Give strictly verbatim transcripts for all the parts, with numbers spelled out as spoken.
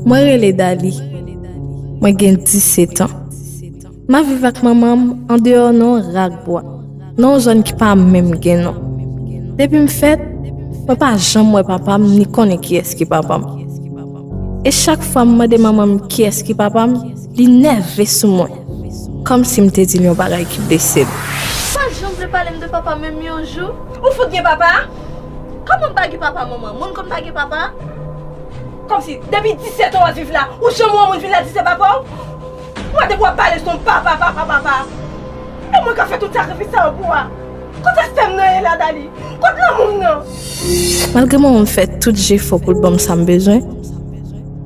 Mwen rele Dali. Mwen gen disèt an. M ap viv ak manman m andeyò nan yon rak bwa, nan yon zòn ki pa menm gen non. Depi m fèt, mwen pa janm wè papa m ni konnen kiyès ki papa m. E chak fwa m mande manman m kiyès ki papa m, li nève sou mwen, kòmsi m te di l yon bagay ki blese l. Ou pa janm vle pale m de papa m menm yon jou? Ou fout gen papa? Kòman m pa gen papa, manman? Moun konn pa gen papa? Kòmsi depi disèt an w ap viv la, ou janm wè yon moun vin la di se papa w? Ou wè depi w ap pale se yon papa, papa, papa. E mwen k ap fè tout sakrifis sa yo pou w a. Kote sè m nan ye la, Dali? Kot lanmou m nan? Malgre manman m fè tout jefò pou l ban m sa m bezwen,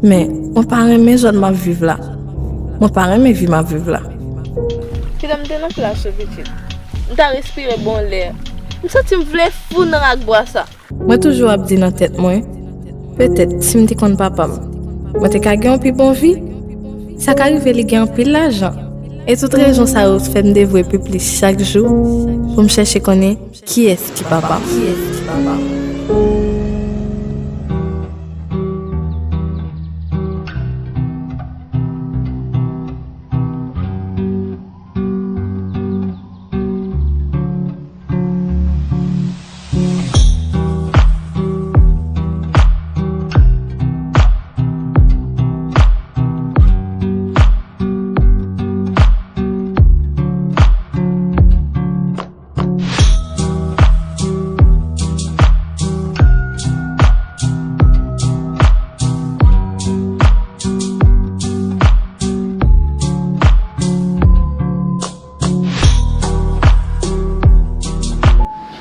men mwen pa renmen zòn m ap viv la. Mwen pa renmen vi m ap viv la. Kilè m te nan plas ou, pitit, m ta respire bon lè. M santi m vle fou nan rak bwa sa. Mwen toujou ap di nan tèt mwen, petèt si m te konn papa m, mwen te ka gen yon pi bon vi. Sa ka rive li gen anpil lajan. E tout rezon sa yo fè m devwe pi plis chak jou pou m chèche konnen kiyès ki papa m. Kiyès ki papa m?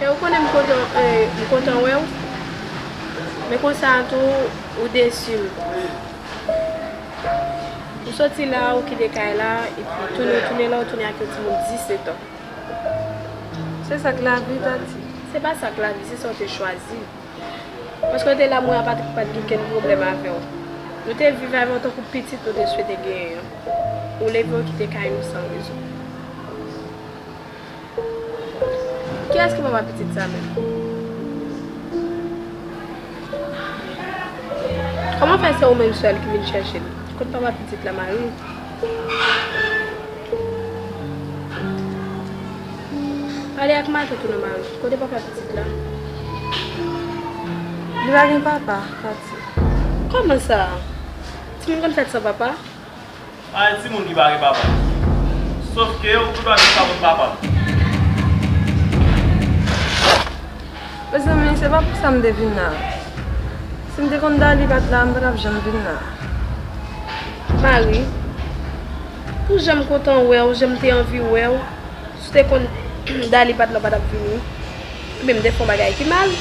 Cheri, ou konnen m kontan, eh, m kontan wè w. Men konsa tou, ou desi m. Ou soti la, ou kite kay la, epi tounen, ou tounen la, ou tounen ak yon timoun disèt an. Se sa k lavi, Tati. Se pa sa k lavi, se sa w te chwazi. Paske w te la, mwen a Patrick pa t gen kenn pwoblèm avè w. Nou te viv avè w tankou pitit nou te swete genyen an. Ou leve w kite kay nou san rezon. Kiyès ki papa pitit sa menm? Kòman fè se ou menm sèl ki vin chèche l? Kot papa pitit la, Mari? Pale ak matant ou non, Mari. Kote papa pitit la? Li pa gen papa, Tati. Kòman sa? Timoun konn fèt san papa? Pa gen timoun ki pa gen papa. Sof ke ou tou dwa vin pa konn papa m. Mezanmi, se pa pou sa m te vin la. Si m te konn Dali pa t la, m pa t ap janm vin la. Mari, pou jan m kontan wè w, jan m te anvi wè w, si w te konn Dali pa t la, w pa t ap vini. Oubyen m te fè yon bagay ki mal?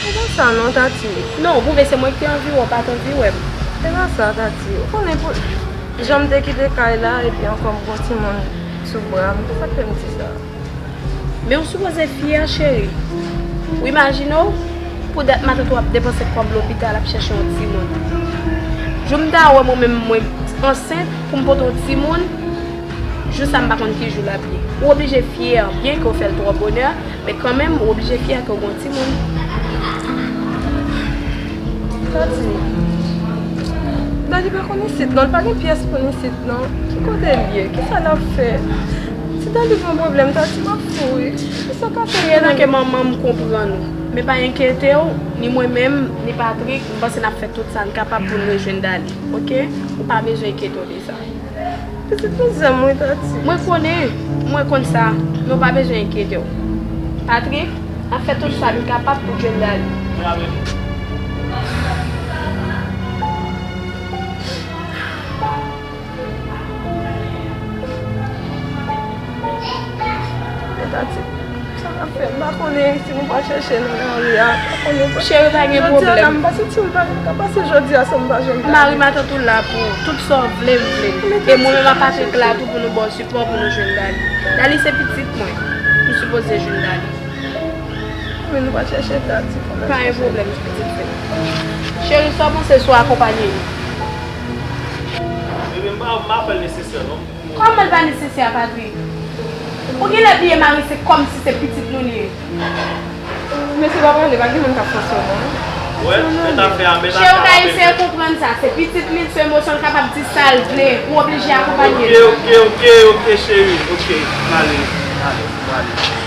Se pa sa non, Tati. Non, pwouve se mwen ki te anvi wè w, w pa t anvi wè m. Se pa sa, Tati. Ou konnen pou jan m te kite kay la, epi ankò m gon timoun sou bra m. Se sa k fè m di sa. Men ou sipoze fyè, cheri. Ou imajine w, pou dat matant ou ap depanse kòb lopital ap chèche yon timoun. Jou m ta wè mwen menm mwen ansent pou m pote yon timoun, jou sa m pa konn ki jou l ap ye. Ou oblije fyè, byen ke w fè l twò bonè, men kanmenm ou oblije fyè ke w gon timoun. Tati, Dali pa konn isit non, li pa gen pyès pou l isit non. Ki kote l ye? Kisa l ap fè? Si Dali gon pwoblèm, Tati, m ap fou wi. Kisa w ka fè? Pyè nan ke manman m konprann ou. Men pa enkyete w, ni mwen menm, ni Patrick, m panse n ap fè tout sa n kapab pou n rejwenn Dali, oke? Ou pa bezwen enkyete w de sa. Pitit mizè m wi, Tati. Mwen konnen, mwen konn sa, men w pa bezwen enkyete w. Patrick, n ap fè tout sa n kapab pou jwenn Dali. Men Tati, sa n ap fè? M pa konnen si nou pral chèche nan lari a. M pa konnen. Cheri, pa gen pwoblèm. Jodi a la, m pa santi l pa ka pase jodi a san m pa jwenn Dali. Mari matant ou la pou ou. Tout sa w vle, m vle. E mwen menm ak Patrick la tou pou nou ba w sipò pou nou jwenn Dali. Dali se pitit mwen. Nou sipoze jwenn Dali. Men nou pral chèche Dali. Pa gen pwoblèm, pitit fi. Cheri, sa w panse si w akonpanye nou? Bebe, m pa, m pa fè l nesesè non. Kòman l pa nesesè, Patrick? Ou genlè bliye Mari se kòmsi se pitit nou li ye. Mesye pa pale, pa gen moun k ap fè sò non. Wè, mèt afè a, mèt afè a, w ap ese konprann sa. Se pitit li, se emosyon, l kapab di sa l vle. Ou oblije akonpanye l. Ok, ok, ok, ok, cheri. Ok, m ale, m ale, m ale.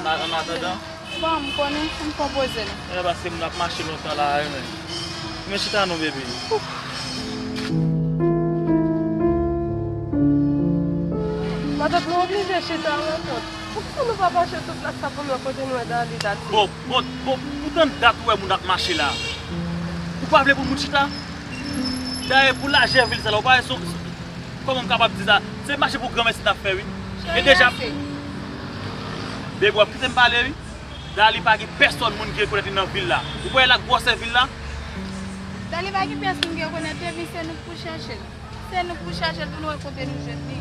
An, an atandan. Bon, m konnen, m konpoze l. E paske moun ap mache lontan la a, wi, men. Men chita non, bebe. Matant, nou oblije chita, matant. Poukisa nou pa mache tout lè sa pou nou wè kote nou wè Dali, Dali? Bon, bon, bon, pou tann dat ou wè moun ap mache la. Ou pa vle pou moun chita? Dayè, pou lajè vil sa la, ou pa wè se, kòman m kapab di sa? Se mache pou granmèsi n ap fè, wi. E deja, bebe, w ap kite m pale, wi. Dali pa gen pèsòn moun ki rekonèt li nan vil la. Ou pa wè l ak gwosè vil la? Dali pa gen pyès moun ki rekonèt li, epi se nou k pou chèche l. Se nou k pou chèche l pou nou wè kote nou jwenn li.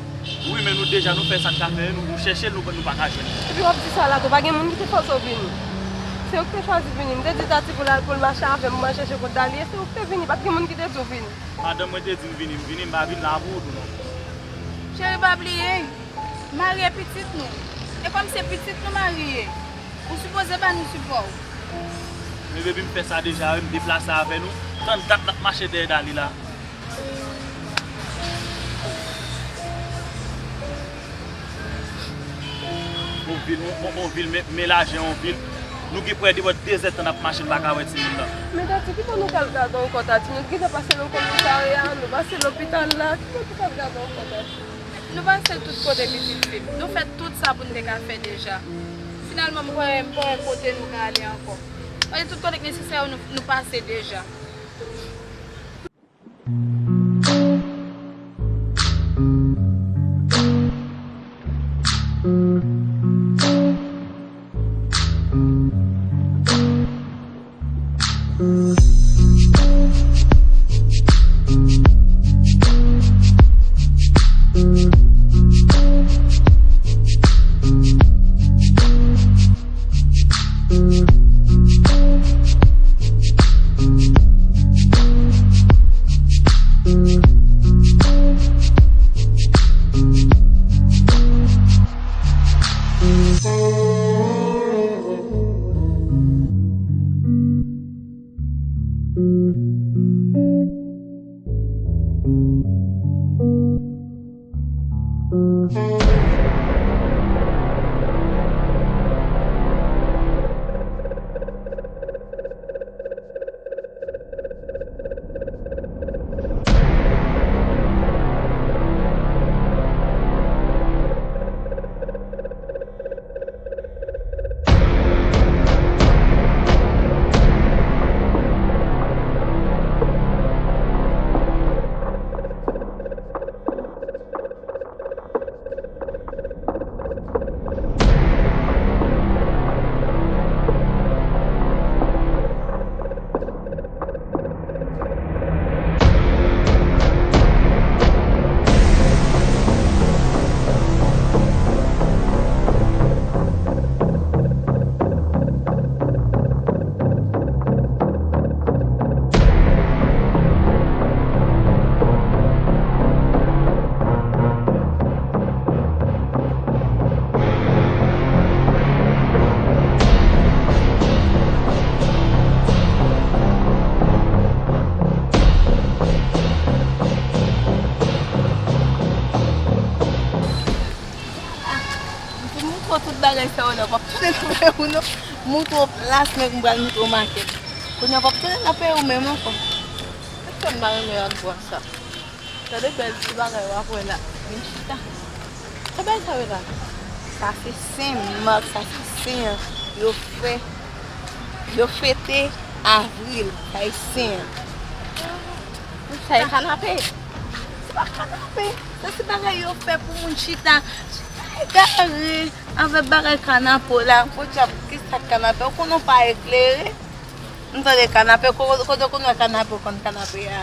Wi, men nou deja, nou fè sa n ka fè, nou, nou chèche l, nou, nou pa ka jwenn li. Epi w ap di sa la tou, pa gen moun ki te fòse w vini. Se ou ki te chwazi vini. M te di Tati pou l al, pou l mache avè m, pou m al chèche kot Dali, e se ou ki te vini, pa t gen moun ki te di w vini. Madanm mwen te di m vini, m vini, m pa vin la pou ou tou non. Cheri, pa bliye, mari e pitit nou. E kòm se pitit nou mari ye, ou sipoze ba nou sipò w. Men baby, m fè sa deja wi, m deplase avè nou. Tann dat n ap mache dèyè Dali la. On vil, on, on, on vil, men, men lajè on vil. Nou gen prè de bò de zèdtan n ap mache, n pa ka wè timoun nan. Men Tati, ki bò nou t al gade ankò, Tati? Nou t gentan pase nan komisarya a, nou pase lopital la. Ki bò nou t al gade ankò, Tati? Nou pase tout kote, pitit fi m. Nou fè tout sa pou n te ka fè deja. Finalman, m pa wè, m pa wè kote nou ka ale ankò. Paske tout kote k nesesè yo, nou, nou pase deja. Bagay sa yo la, w ap tounen nan peyi w non. Montre w plas, men m pral montre w makèt. Kounye a w ap tounen nan peyi w menm ankò. Mwen fè m pa renmen ak bwa sa. Gade bèl ti bagay w ap wè la. Vin chita. Sa bagay sa yo la. Sa se Sen Mak, sa se Sen an. Yo fè, yo fete avril, sa e Sen an. Sa e kanape. Se pa kanape. Sa se bagay yo fè pou moun chita. Chita egare avèk bagay kanape w la. Podyab, kisa k kanape? Ou konnen w pa eklere? M tande kanape, ko-, kote w konn wè kanape, w konn kanape a?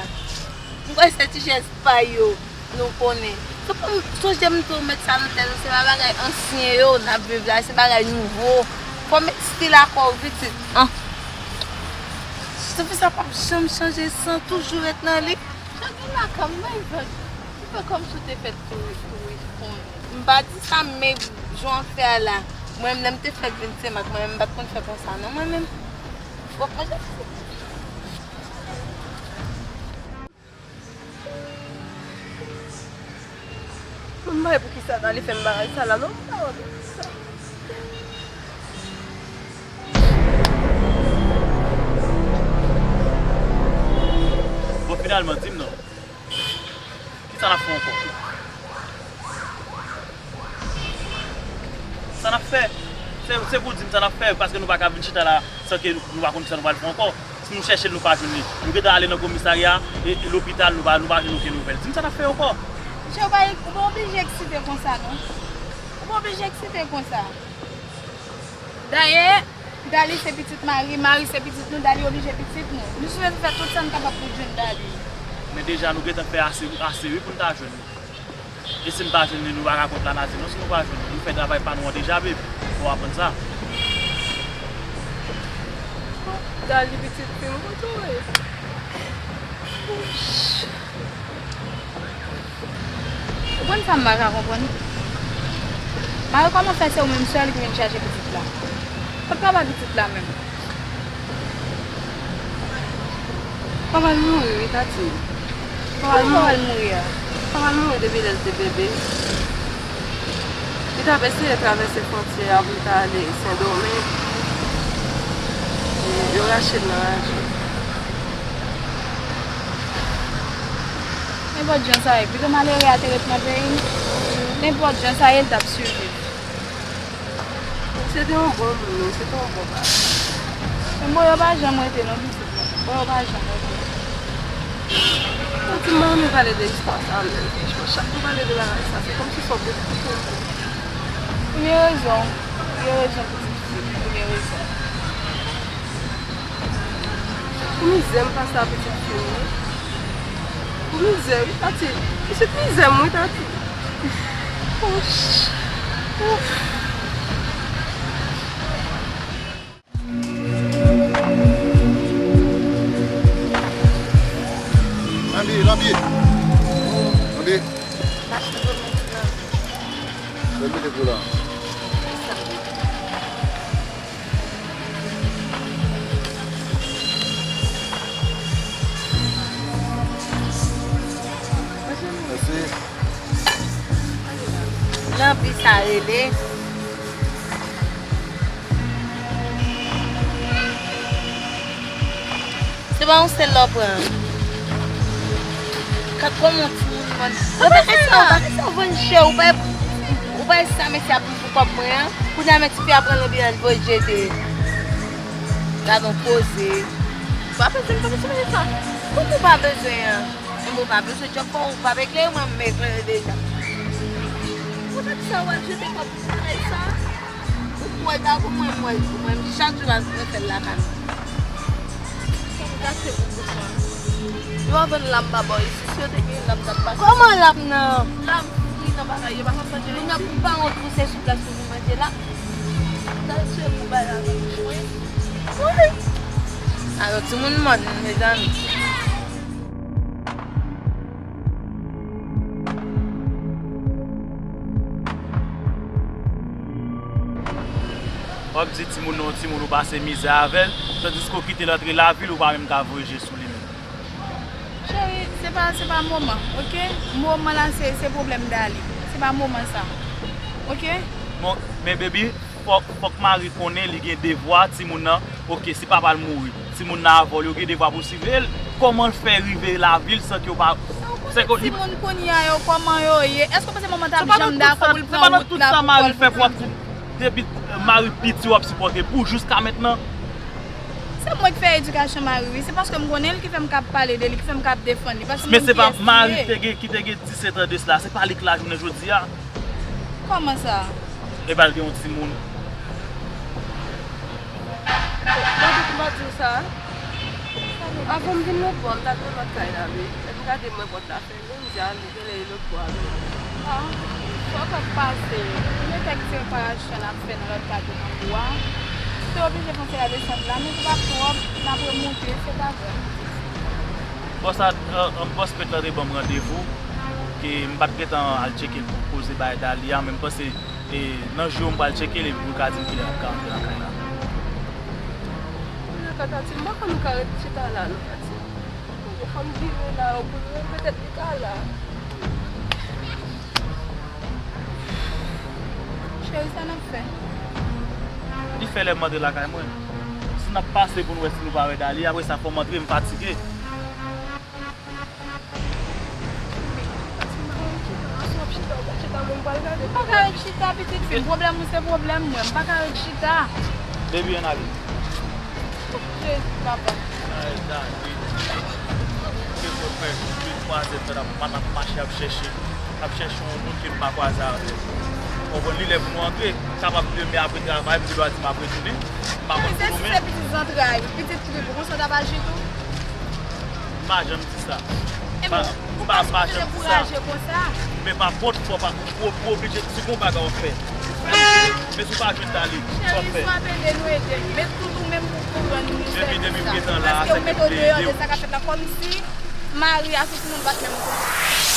M kwè se ti chèz pa yo nou konnen. Se pou m sonje m tou met sa nan tèt ou, se pa bagay ansyen yo n ap viv la, se bagay nouvo. Fò w met stil a kò w pitit. An. Sofi sa p ap janm chanje san toujou ret nan li. Chak gen lakam nan, li fè, li fè kòmsi w te fèt touris, touris, konnen. M pa di sa, men jan w ap fè a la. Mwen menm, lè m te fèk vin Sen Mak, mwen menm, m pa t konn fè konsa non, mwen menm. Bon, mwen jan Mwen pa wè poukisa Dali fè m bagay sa la non, mwen pa wè poukisa. Bon, finalman, di m non. Kisa n ap fè ankò? Sa n ap fè? Se, se pou di m sa n ap fè, paske nou pa ka vin chita la san ke nou, nou pa konn kisa nou pral fè ankò. Si nou chèche l, nou pa jwenn li. Nou gentan ale nan komisarya e, e lopital, nou pa, nou pa jwenn okenn nouvèl. Di m sa n ap fè ankò? Che, ou pa, ou pa oblije eksite konsa, non. Ou pa oblije eksite konsa. Dayè, Dali se pitit Mari, Mari se pitit nou, Dali oblije pitit nou. Nou sipoze fè tout sa n kapab pou jwenn Dali. Men deja, nou gentan fè ase, ase wi pou n ta jwenn li. E si n pa jwenn li, nou pa ka kont la nati non, si nou pa jwenn li. Nou fè travay pa nou an deja, baby. Fò w aprann sa. Dali pitit fi m, kote w ye? Ou konn sa m pa ka konprann? Mari, kòman fè se ou menm sèl ki vin chache pitit la? Kot papa pitit la menm? Papa l mouri wi, Tati. Papa l mouri. Papa l mouri a? Papa l mouri depi lè l te bebe. Li t ap eseye travèse fwontyè a pou l ta ale Sendomeng. E yo rache l nan avyon. Nenpòt jan sa ye, pito malere a te ret nan peyi l. Nenpòt jan sa ye, l t ap siviv. Se te yon bon moun, wi, se te yon bon papa. Men bon, yo pa janm rete non, pitit mwen. Bon, yo pa janm rete. Ou di m pa renmen pale de istwa sa menm. Franchman, chak nou pale de bagay sa, se kòmsi se yon pwoblèm pou mwen. Ou gen rezon. Ou gen rezon, pitit fi m. Ou gen rezon. Pou mizè m pase a pitit fi m wi. Pou mizè wi, Tati. Pitit mizè m wi, Tati. Ouch. Ouf. Lanbi, lanbi. Lanbi. Mache pou mwen, non. Lè mete pou la. Mèsi. Lanbi sa rele. Se pa yon sèl lè w pran. Kat kòman yon timoun vann. Ou pa wè sa, ou pa wè sa w vann chè, ou pa, ou pa wè sa mesye ap vin pou kòb mwen an. Kounye a men tifi a pran lanbi a l voye jete. Gad yon koze. Ou pa bezwen m pa bezwen sa. Kòman ou pa bezwen an? Menm ou pa bezwen djòb fò, ou pa eklere mwen, m eklere deja. Poutèt sa w al jete kòb pou bagay sa? Ou kwè dabò mwen, mwen, mwen chak jou la mwen fè l lakay mwen. Sa m gate pou bouch mwen. Yo ap vann lam pa bò isit, si yo te gen lam t ap pase. Kòman lam nan? Lam fri nan bagay, yo pa konn manje la isit. Moun nan pa wont pouse sou plas pou vin manje la. Sa se pou bay la nan bouch mwen. Wi. Alò, timoun mòn, mezanmi. W ap di timoun nan yon timoun ou pase mizè avè l, tandiske w kite l antre lavi l, ou pa menm ka voye je sou li menm. Cheri, se pa, se pa moman, oke? Moman la, se, se pwoblèm Dali. Se pa moman sa, oke? Bon, men baby, Fòk, fòk mari konnen li gen devwa timoun nan. Oke, si papa l mouri, timoun nan avè l, yo gen devwa pou siveye l. Kòman l fè rive lavil san ke yo pa... Sa w konnen timoun kounye a yo, kòman yo ye? Èske w panse manman t ap janm dakò pou l pran wout la pou l fè pou l... Depi mari piti w ap sipòte pou jiska mentnan. Se mwen ki fè edikasyon mari wi. Se paske m konnen l ki fè m ka ap pale de li, ki fè m ka ap defann li. Paske m konn kiyès li ye. Men se pa mari ki te gen, ki te gen disèt an de sila, se pa li k la jounen jodi a. Kòman sa? Epa l gen yon timoun. Mwen te konn ap di w sa. Avan m vin lòt bò, m t al nan lòt kay la wi. Lè m gade m wè pòt la fèmen, m di a li genlè e lòt bò a wi. Ah, sa w t ap pase. Ou mete ak separasyon n ap fè nan lòt kay nan bwa. Ou te oblije fè yon ti la desann la, men se pa twòp, n ap remonte, se pa grav. Bòs la, bòs pent lan te ban m randevou, ke m pa t gentan al tcheke l pou koze bay Dali a, men m panse e nan jou yo m pral tcheke l epi pou l ka di m kilè l ap ka antre nan kay la. Kounye a Tati, m pa kwè nou ka ret chita la non Tati. Fò m vire la, ou konnen petèt li ka la. Cheri, sa n ap fè? Li fè lè m antre lakay mwen. Si n ap pase pou n wè si nou pa wè Dali, apre sa fò m antre, m fatige. Pa ka ret chita, pitit fi m. Pwoblèm ou se pwoblèm mwen. M pa ka ret chita. Baby, ann ale. Jezi, papa. Ay, Dali. Ke mwen fè, depi twa zè tan ap, m ap mache, ap chèche, ap chèche yon moun ke m pa kwaze avè l. Konprann li, lè pou nou antre, kapab demen apre travay, m gen dwa di m ap retounen. M pa konn pou nou menm. Se pitit zantray, pitit trip, ou konn sa w t ap aji tou? M pa janm di sa. E bon, ou pa sipoze dekouraje konsa. Men pa kont fò pa, ou, ou oblije, si gon bagay w fè. Men si w pa jwenn Dali, w ap fè. Cheri, swa ap ede nou ede. Met tout ou menm pou, pou rann nou sèvis la. Paske ou mete w deyò de sa k ap fèt la. Kòmsi mari a se timoun bat menm kote.